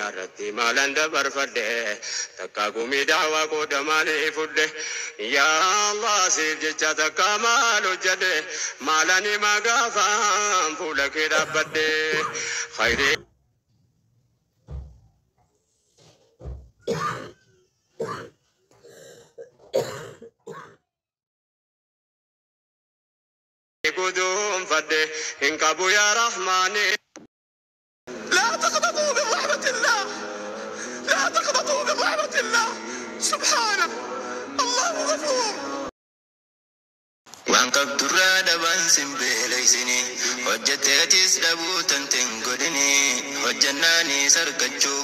Irratti maalan dabarfadhe, takka gumii daawaa qooda maalii fudhe? Yaa Allah, siif jecha takka maal hojjedhe? Maalan himaa gaafaan fuula kee dhaabbadhe? Khayrii guduunfadhe hin qabu, yaa Rahmaani. لا تقنطوا من رحمة الله، لا تقنطوا من رحمة الله، سبحانه الله غفور. Waan qabdurraa dhabaan sin beeleysini, hojjetteetis dhabuu tanteen godhini, hojjannaanis argachuu,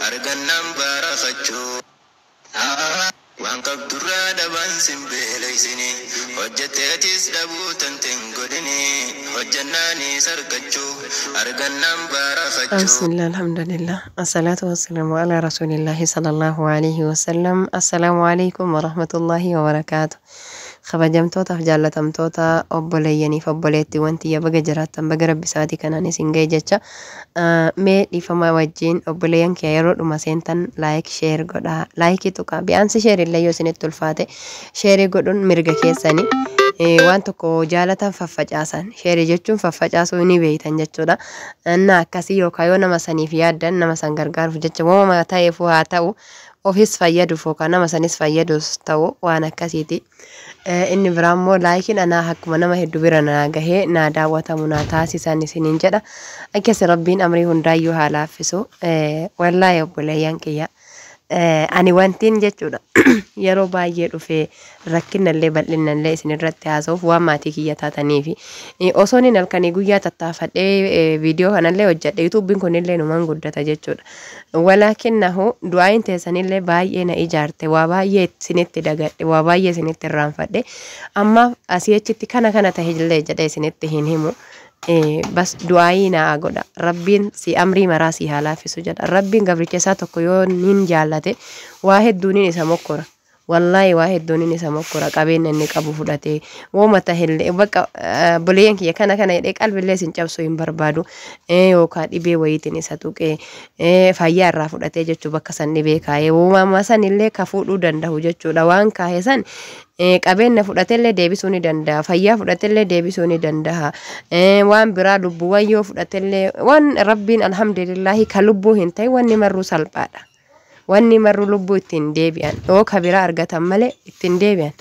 argannaan baarakachuu. Waan qabdurraa dhabaan sin beeleysini, hojjetteetis dhabuu tanteen godhini, hojjannaanis argachuu, argannaan baarakachuu. بسم الله، الحمد لله، الصلاة والسلام على رسول الله صلى الله عليه وسلم. السلام عليكم ورحمة الله وبركاته. Kabajamtootaaf jaallatamtoota obboleeyyaniif obboleettiiwwan tiyya, baga jiraattan, baga rabbi isaatii kanaan isin ga'e jecha. Mee dhiifama wajjin, obboleeyyan kiyya, yeroo dhuma seentan like, share godhaa, like tuqaa. Bi'aansi share illee yoo isinitti ulfaate, share godhuun mirga keessanii. Waan tokko jaalatan faffacaasan, share jechuun faffacaasuu ni beeytan jechuudha. Innaa akkasii yookaan yoo nama saniif yaaddan, nama san gargaaruuf jecha, waamama ta'eefuu haa ta'u, ofis fayyaduuf yookaan nama sanis fayyadus ta'u, waan akkasiiti. Inni biraa immoo likeiin anaa akkuma nama hedduu bira naa gahee naa daawwatamu naa taasisan isiniin jedha. Akkasi rabbiin amrii hundaayyuu haa laaffisu. Wallaahi obboleeyyan kiyya, ani wantiin jechuudha yeroo baay'ee dhufee rakkinallee bal'inallee isin irratti haasa'uuf waan maatii kiyya taataniifi. Osoo inni halkanii guyyaa tattaafadhee viidiyoo kanallee hojjedhe, YouTubeiin kunillee numan guddata jechuudha. Walaakinnahu du'aayin teessanillee baay'ee na ijaarte, waa baay'ee isinitti dagadhe, waa baay'ee isinitti irraanfadhe. Amma asii achitti kana kana tahillee jedhee isinitti hin himu. Bas du'aayii naa godha. Rabbiin si amrii maraa si haa laaffisu jedha. Rabbiin gabricha isaa tokko yoo nin jaallate, waa hedduunin isa mokkora. Wallaahi waa hedduunin isa mokkora. Qabeenya inni qabu fudhatee wooma tahillee, bakka buleeyyan kiyya, kana kana jedhee qalbillee isin cabsuu hin barbaadu. Yookaan dhibee wayiitiin isa tuqee fayyaa irraa fudhatee jechuu, bakka san dhibee kaayee uumama sanillee ka fuudhuu danda'u jechuudha. Waan kaa'e san, qabeenya fudhatellee deebisuu ni danda'a, fayyaa fudhatellee deebisuu ni danda'a, waan biraa lubbuuwwan yoo fudhatellee, waan rabbiin alhamdulillahi ka lubbuu hin ta'e wanni marruu salphaadha. Wanni marruu lubbuu ittiin deebi'an yoo ka biraa argatan malee ittiin deebi'an.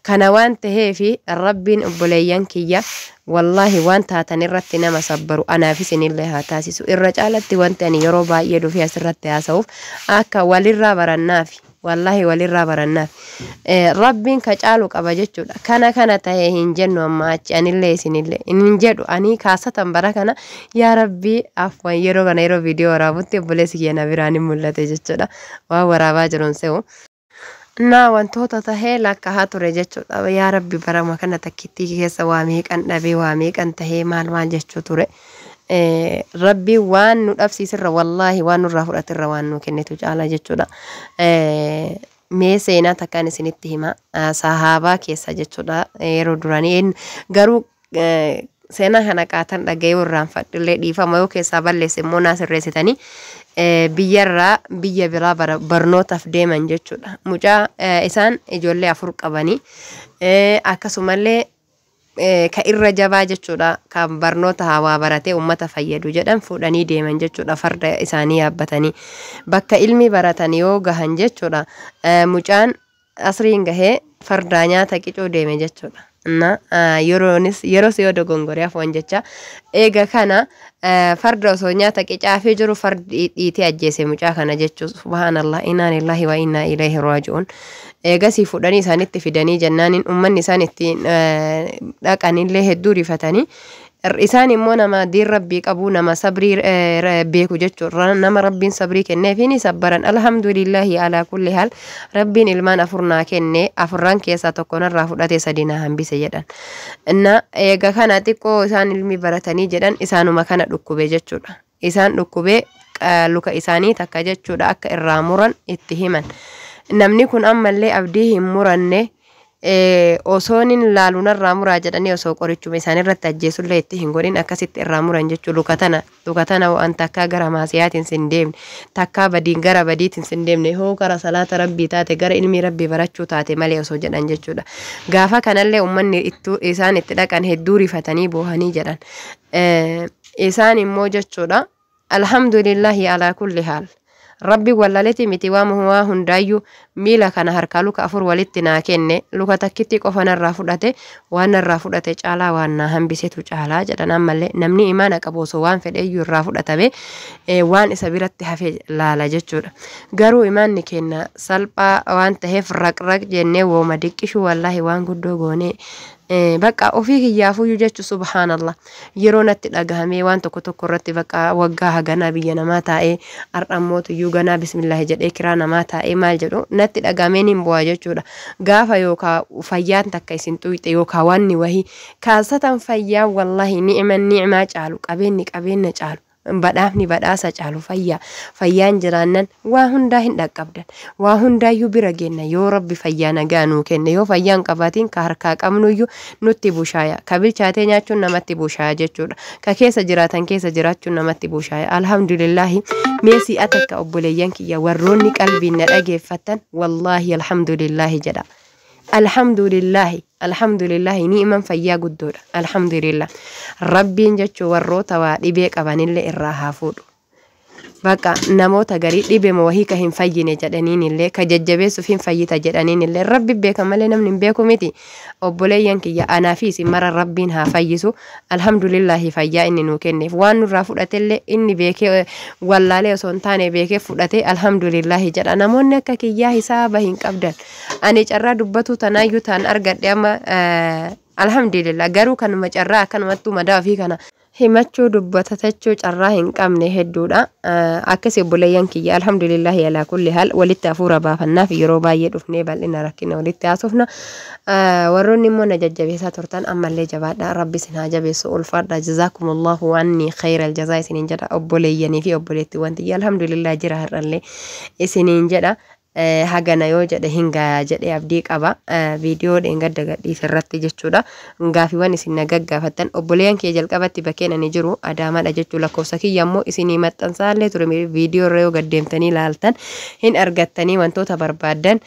Kana waan taheefi rabbiin obboleeyyan kiyya, wallaahi waan taatan irratti nama sabbaru anaaf isinillee haa taasisu. Irra caalatti wanti ani yeroo baay'ee dhufee asirratti haasa'uuf akka walirraa barannaafi. Wallaahi walirraa barannaaf. Rabbiin ka caalu qaba jechuudha. Kana kana tahee hin jennu amma achi, anillee isinillee hin jedhu. Ani kaasatan bara kana, yaa rabbii, afwan, yeroo kana yeroo viidiyoo waraabutti obboleessi kiyya na biraan hin mul'ate jechuudha. Waan waraabaa jiruun se'u. Naa wantoota tahee lakkaa'aa ture jechuudha. Yaa rabbi, barama kana takkittii keessa waa meeqan dhabee, waa meeqan tahee, maal maal jechuu ture. Rabbiin waan nu dhabsiisirra, wallaahi waan nurraa fudhatirra waan nu kennitu caala jechuudha. Mee seenaa takkaan isinitti hima. Sahaabaa keessa jechuudha yeroo duraanii garuu seenaa kana qaatan dhaga'ee irraanfadhillee, dhiifama, yoo keessaa balleesse immoo naa sirreessitanii. Biyyarraa biyya biraa barnootaaf deeman jechuudha. Mucaa isaan ijoollee afur qabanii, akkasumallee ka irra jabaa jechuudha, kan barnoota hawaa baratee uummata fayyadu jedhan fuudhanii deeman jechuudha. Farda isaanii yaabbatanii bakka ilmi baratan yoo gahan jechuudha, mucaan asriin gahee fardaa nyaata qicuu deeme jechuudha. Na yeroonis yeroos yoo dogongoree, afoon jecha, eega kana farda osoo nyaata qicaafee jiru fardi dhiitee ajjeese mucaa kana jechuun. Subhaanallah, innaa lillahi wa innaa ilayhi raaji'uun. Eegasii fuudhanii isaanitti fidanii jennaaniin, uummanni isaan ittiin dhaqanillee hedduu rifatanii, isaan immoo nama diin rabbii qabu, nama sabrii beeku jechuudha. Nama rabbiin sabrii kenneefi ni sabbaran. Alhamdulillahi alaa kulli haal, rabbiin ilmaan afur naa kenne, afurran keessaa tokko narraa fudhate, sadi naa hambise jedhan. Na eega kana xiqqoo isaan ilmi baratanii jedhan, isaanuma kana dhukkube jechuudha. Isaan dhukkubee luka isaanii takka jechuudha akka irraa muran itti himan. Namni kun ammallee abdii hin muranne. Osoon hin laalu narraa muraa jedhanii osoo qorichuma isaan irratti ajjeesullee itti hin godhin akkasitti irraa muran jechuu. Luka tana waan takkaa gara maasiyaatiin sin deemne, takkaa badiin gara badiitiin sin deemne, hoo gara salaata Rabbii taate, gara ilmi Rabbii barachuu taate malee osoo jedhan jechuudha. Gaafa kanallee uummanni isaan itti dhaqan hedduu rifatanii boohanii jedhan. Isaan immoo jechuudha, alhamdulillahi alaa kulli haal. Rabbi wallaleeti miti, waa hundaayyuu miila kana harkaa luka afur walitti naa kenne, luka takkitti qofa narraa fudhate, waan narraa fudhate caalaa waan naa hambisetu caalaa jedhan. Ammallee namni imaana qabu osoo waan fedheeyyuu irraa fudhatame waan isa biratti hafe laala jechuudha. Garuu imaanni kenna salphaa waan ta'eef raqraq jennee wooma diqqishuu wallaahi waan guddoo goonee bakka ofii kiyyaafuyyuu jechu. Subhaanallah, yeroo natti dhagahamee waan tokko tokko irratti bakka waggaa haganaa biyya namaa taa'ee, har'ammootuyyuu ganaa bismillaahi jedhee kiraa namaa taa'ee maal jedhu natti dhagahameen hin bu'aa jechuudha. Gaafa yookaa fayyaan takka isin xuyxe yookaa wanni wahii kaasatan, fayyaa wallaahi ni'man ni'maa caalu, qabeenyi qabeenya caalu, badhaafni badhaasa caalu fayyaa. Fayyaan jiraannan waa hundaa hin dhaqqabdan, waa hundaayyuu bira geenna yoo Rabbi fayyaa nagaa nuu kenne. Yoo fayyaan qabaatiin ka harkaa qabnuyyuu nutti bushaaya, ka bilchaatee nyaachuun namatti bushaaya jechuudha, ka keessa jiraatan keessa jiraachuun namatti bushaaya. Alhamdulillaahi. Mee si'a takka obboleeyyan kiyya, warroonni qalbiin na dhageeffattan, wallaahi alhamdulillaahi jedha. Alhamdulillahi, alhamdulillahi, ni'iman fayyaa guddoodha. Alhamdulillah, Rabbiin jechuu warroota waa dhibee qabanillee irraa haa fuudhu. Bakka namoota garii dhibee wahii ka hin fayyine jedhaniin illee, ka jajjabeessuuf hin fayyita jedhaniin illee, Rabbi beeka malee namni hin beeku miti. Obboleeyyan kiyya, anaa fi isin mara Rabbiin haa fayyisu. Alhamdulillahi fayyaa inni nuu kenneef. Waan nurraa fudhatellee inni beekee wallaalee osoo hin taane beekee fudhate, alhamdulillahi jedha. Namoonni akka kiyyaa hisaaba hin qabdan. Ani carraa dubbatu tanaayyuu taan argadhe amma alhamdulillah. Garuu kanuma carraa akkanumattuu madaa ofii kana himachuu, dubbatatachuu carraa hin qabne hedduudha. Akkasii obboleeyyan kiyya, alhamdulillahi alaa kulli haal. Walitti hafuura baafannaaf yeroo baay'ee dhufnee bal'ina rakkina walitti haasofna. Warroonni immoo na jajjabeessaa turtan ammallee jabaadha. Rabbi isin haa jabeessu, ulfaadha. Jazaakumullahu anni khayra aljazaa isiniin jedha, obboleeyyanii fi obboleettiiwwan tiyya. Alhamdulillah jira har'allee isiniin jedha. Hagana yoo jedhe hin gayaa jedhe abdii qaba. Viidiyoo dheengadda gadhiise irratti jechuudha. Gaafiiwwan isin na gaggaafattan, obboleeyyan kiyya, jalqabatti bakkeen ani jiru Adaamaadha jechuu. Lakkoofsa kiyya immoo isinii maxxansaallee ture. Viidiyoo irra yoo gaddeemtanii ilaaltan hin argattanii. Wantoota barbaaddan,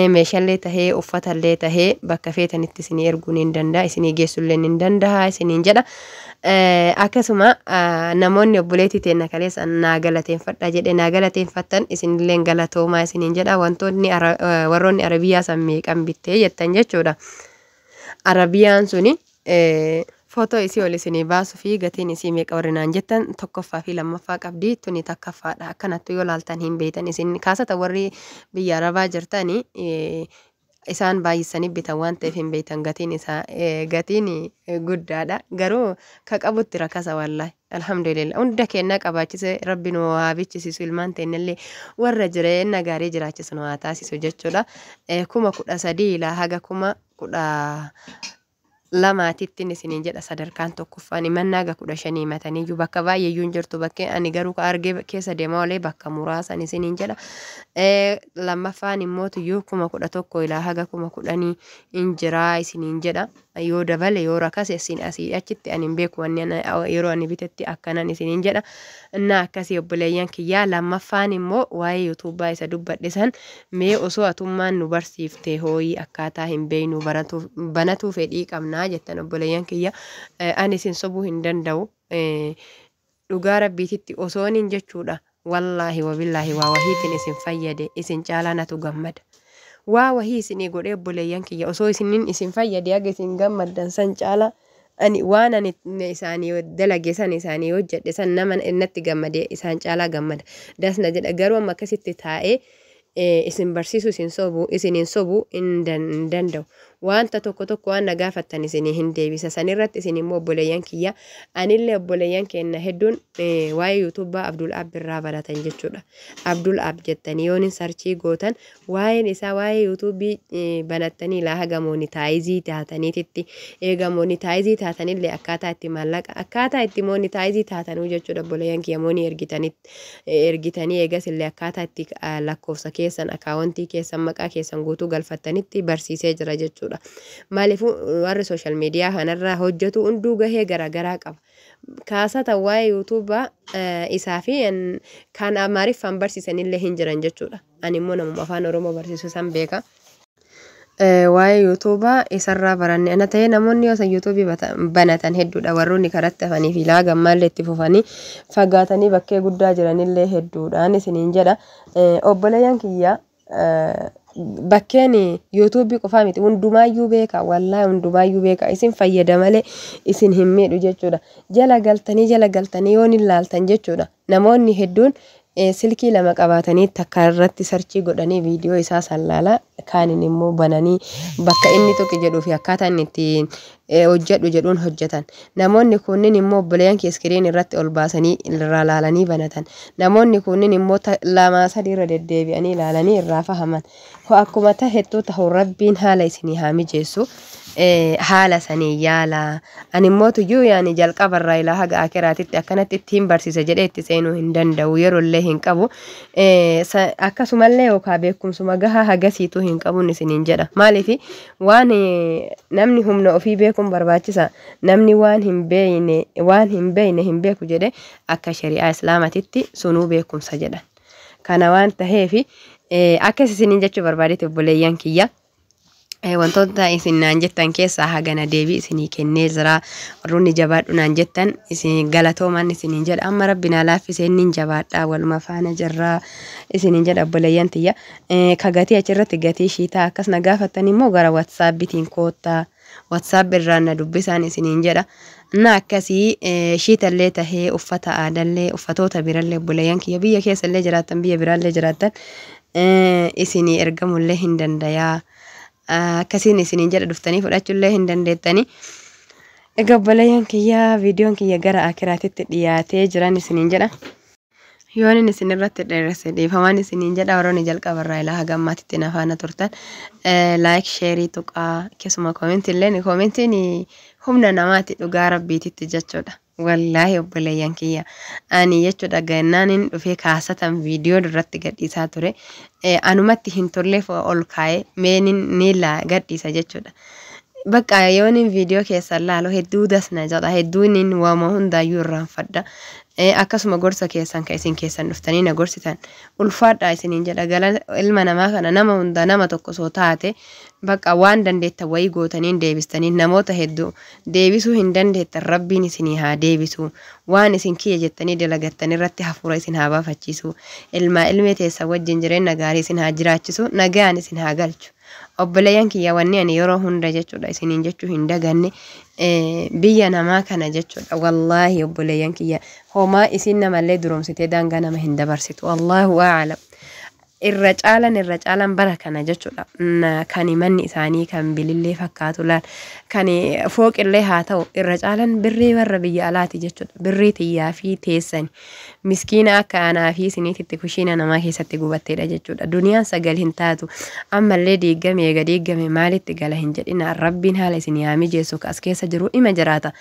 meeshaalee tahee uffatallee tahee, bakka feetanitti isinii erguun hin danda'a, isinii geessullee hin danda'a isiniin jedha. Akkasuma namoonni obboleettii teenna kaleessa naa galateeffadha jedhe naa galateeffattan, isinillee galatoomaa isiniin jedha. Wantoonni warroonni Arabiyyaa san meeqan bittee jettan jechuudha. Arabiyaan suni footoo isii ol isinii baasuu fi gatiin isii meeqa warri naan jettan, tokkoffaa fi lammaffaa qabdi. Tuni takkaffaadha. Akkanattu yoo laaltan hin beektan isin kaasata. Warri biyya Arabaa jirtani isaan baay'isanii bitan waan ta'eef hin beektan. Gatiin isaa gatiin guddaadha, garuu ka qabutti rakasa. Wallaahi alhamdulillah, hunda kennaa qabaachise Rabbi nu haa bichisiisu, ilmaan teennallee warra jireenya gaarii jiraachisu nu haa taasisu jechuudha. 13,000 ilaa haga 12,000ttiin isiniin jedha. Sadarkaan tokkoffaan himannaa haga 15 himataniiyyuu bakka baay'eeyyuu hin jirtu. Bakkee ani garuu ka argee keessa deemaa olee bakka muraasan isiniin jedha. Lammaffaan immoo tuyyuu 11,000 ilaa haga 10,000 hin jiraa isiniin jedha. Yoo dabale yoo rakase isin asii achitti ani hin beeku. Wanni yeroo ani bitetti akkanan isiniin jedha. Innaa akkasii obboleeyyan kiyyaa. Lammaffaan immoo waa'ee yuutuubaa isa dubbadhe san, mee osoo atummaan nu barsiifte hooyii, akkaataa hin beeknu, banatuu fedhii qabnaa jettan, obboleeyyan kiyya, ani isin sobuu hin danda'u. Dhugaa Rabbiititti osooniin jechuudha, wallaahi wabillaahi, waa wahiitiin isin fayyade isin caalaa natu gammada. Waa wahii isinii godhee, obboleeyyan kiyya, osoo isinin isin fayyade haga isin gammaddan san caalaa ani waan ani isaanii dalage san, isaanii hojjedhe san, nama natti gammade isaan caalaa gammada dasna jedha. Garuu amma akkasitti taa'ee isin barsiisu, isin sobu, isiniin sobu hin danda'u. Wanta tokko tokko waan na gaafattan isinii hin deebisa. Sanirratti isin immoo obboleeyyan kiyya, anillee obboleeyyan keenya hedduun waa'ee yuutuubbaa Abdul App irraa baratan jechuudha. Abdul App jettanii yoon search gootan waa'een isaa, waa'ee yuutuubii banattanii ilaa haga monetize taataniititti, eega monetize taatanillee akkaataa itti maallaqa, akkaataa itti monetize taatanuu jechuudha, obboleeyyan kiyya. Moonii ergitanii eegas illee akkaataa itti lakkoofsa keessan, akaawwantii keessan, maqaa keessan guutuu galfattanitti barsiisee jira jechuudha. jechuudha. Maaliifuu warri sooshaal miidiyaa kanarraa hojjetu hunduu gahee garaagaraa qaba. Kaasata waa'ee yuutuubaa isaa fi kan Amaariffaan barsiisanillee hin jiran jechuudha. Ani immoo namuma afaan Oromoo barsiisu san beeka. Waa'ee yuutuubaa isarraa baranne ana ta'ee namoonni yoo san yuutuubii banatan hedduudha. Warroonni karatti hafanii fi laaga ammaallee itti fufanii fagaatanii bakkee guddaa jiranillee hedduudhaan isiniin jedha. Obboleeyyan kiyya, bakkeen yuutuubii qofaa miti, hundumaayyuu beeka, wallaahi hundumaayyuu beeka. Isin fayyada malee isin hin miidhu jechuudha. Jala galtanii jala galtanii yoon hin laaltan jechuudha. Namoonni hedduun silkii lama qabaatanii takka irratti sarchii godhanii viidiyoo isaa san laalaa, kaaniin immoo bananii bakka inni tuqi jedhuu fi akkaataa inni itti hojjedhu jedhuun hojjetan. Namoonni kunniin immoo obboleeyyan kee iskiriin irratti ol baasanii irraa laalanii banatan. Namoonni kunniin immoo lamaa sadii irra deddeebi'anii ilaalanii irraa fahaman. Akkuma tahettuu tahu Rabbiin haala isinii haa mijeessu. Haala sanii yaala. Ani immoo tuyyuu yaani jalqabarraa ilaa haga akiraatitti akkanatti ittiin barsiisa jedhee itti seenuu hin danda'u, yeroo illee hin qabu. Akkasumallee yookaan beekumsuma gahaa hagasiituu hin qabuun isiniin jedha. Maaliif waan namni humna ofii beekuun barbaachisa. Namni waan hin beekne waan hin beekne hin beeku jedhe, akka shari'aa Islaamatitti sunuu beekumsa jedhan. Kana waan taheef akkas isiniin jechuu barbaadeeti, obboleeyyan kiyya. Wantoota isin naan jettan keessaa hagana deebii isinii kennee jira. Warroonni jabaadhu naan jettan isin galatooman isiniin jedha. Amma Rabbi naa laaffisee inni jabaadha, waluma faana jirraa isiniin jedha, obboleeyyan tiyya. Ka gatii achirratti gatii shiitaa akkas na gaafattan immoo gara WhatsAppiitiin koottaa. WhatsApp irraan na dubbisaan isiniin jedha. Na akkasii shiitallee tahee, uffata aadallee, uffatoota birallee, obboleeyyan kiyya biyya keessallee jiraattan, biyya biraallee jiraattan, isinii ergamullee hin dandayaa. Akkasiin isiniin jedha, dhuftanii fudhachuullee hin dandeettanii. Egaa obboleeyyan kiyya, viidiyoon kiyya gara akiraatitti dhiyaatee jiran isiniin jedha. Yoon inni isin irratti dheeresse dhiifamaan isiniin jedha. Warroonni jalqabarraa ilaa haga ammaatitti na faana turtan like, share tuqaa, akkasuma koomentii illee. Koomentiin humna namaati dhugaa Rabbiititti jechuudha. Wallaahi obboleeyyan kiyya, ani jechuudha gannaanin dhufee kaasatan viidiyoo duratti gadhiisaa ture, anumatti hin tolleef ol kaa'ee meenin ni gadhiisa jechuudha. Bakka yoonin viidiyoo keessan laalu hedduu dasna jedha, hedduun waama hundaayyuu irraanfadha. Akkasuma gorsa keessan ka isin keessan dhuftanii na gorsitan ulfaadha isiniin jedha. Gala ilma namaa kana nama hunda nama tokko soo taate bakka waan dandeettan wayii gootaniin deebistanii namoota hedduu deebisuu hin dandeettan. Rabbiin isinii haa deebisu. Waan isin kiyya jettanii dalagattan irratti hafuura isin haa baafachiisu. Ilmaa ilmee teessan wajjin jireenya gaarii isin haa jiraachisu, nagaan isin haa galchu. Obboleeyyan kiyya, wanni ani yeroo hunda jechuudha isiniin jechuu hin daganne, biyya namaa kana jechuudha, wallaahi obboleeyyan kiyya, homaa isin namallee duroomsitee daangaa nama hin dabarsitu. Allahu a'lam. Irra caalan, irra caalan bara kana jechuudha kan manni isaanii kan bilillee fakkaatu laal, kan fooqillee haa ta'u, irra caalan birrii warra biyya alaati jechuudha. Birrii tiyyaa fi teessani miskiina akka anaa fi isiniititti kushiina namaa keessatti gubatteedha jechuudha. Duniyaan sagal hin taatu. Ammallee diigame, eega diigame maalitti gala hin jedhina. Rabbiin haala isinii haa mijeessu. As keessa jiru ima jiraata.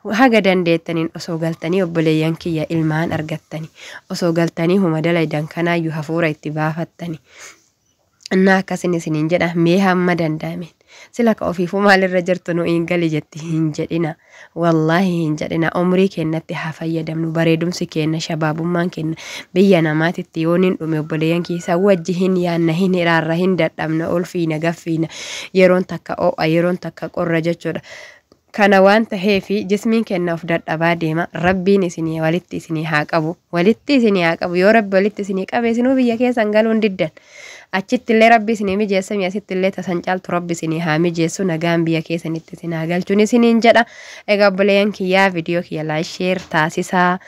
Haga dandeettaniin osoo galtanii, obboleeyyan kiyya, ilmaan argattani, osoo galtanii huma dalaydan kanaayyuu hafuura itti baafattani. Innaa akkasin isiniin jedha. Mee hamma danda'ameen sila ka ofiifuu maalirra jirtu nu hin gali jetti hin jedhina, wallaahi hin jedhina. Umrii kennatti haa fayyadamnu. Bareedumsi kenna, shabaabummaan kenna biyya namaatitti yoon hin dhume, obboleeyyan keessaa wajji hin yaanna, hin hiraarra, hin dadhabna, ol fiina gaffiina, yeroon takka oo'a, yeroon takka qorra jechuudha. Kana waan taheefi jismiin kenna of dadhabaa deema. Rabbiin isinii walitti isinii haa qabu, walitti isinii haa qabu. Yoo Rabbi walitti isinii qabe, isinuu biyya keessan galuun diddan. Achitti illee Rabbi isinii mijeessa, asitti illee tasan caaltu Rabbi isinii haa mijeessu, nagaan biyya keessanitti isin haa galchuun isiniin jedha. Egaa obboleeyyan kiyyaa, viidiyoo kiyya like, share taasisaa.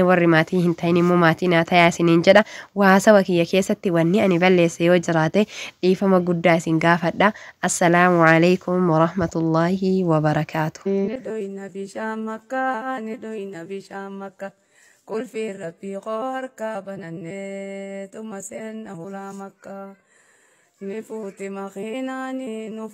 Warri maatii hin ta'in immoo maatii naa tayaa isiniin jedha. Waasawa kiyya keessatti wanni ani balleesse yoo jiraate dhiifama guddaa isin gaafadha. Assalaamu alaikum warahmatullaahi wabarakaatu. Ni dhoyna bishaan Makkaa, ni dhoyna bishaan Makkaa. Qulfii Rabbii koo harkaa banannee tuma seenna hulaa Makkaa. Ni fuuti makiinaanii nu.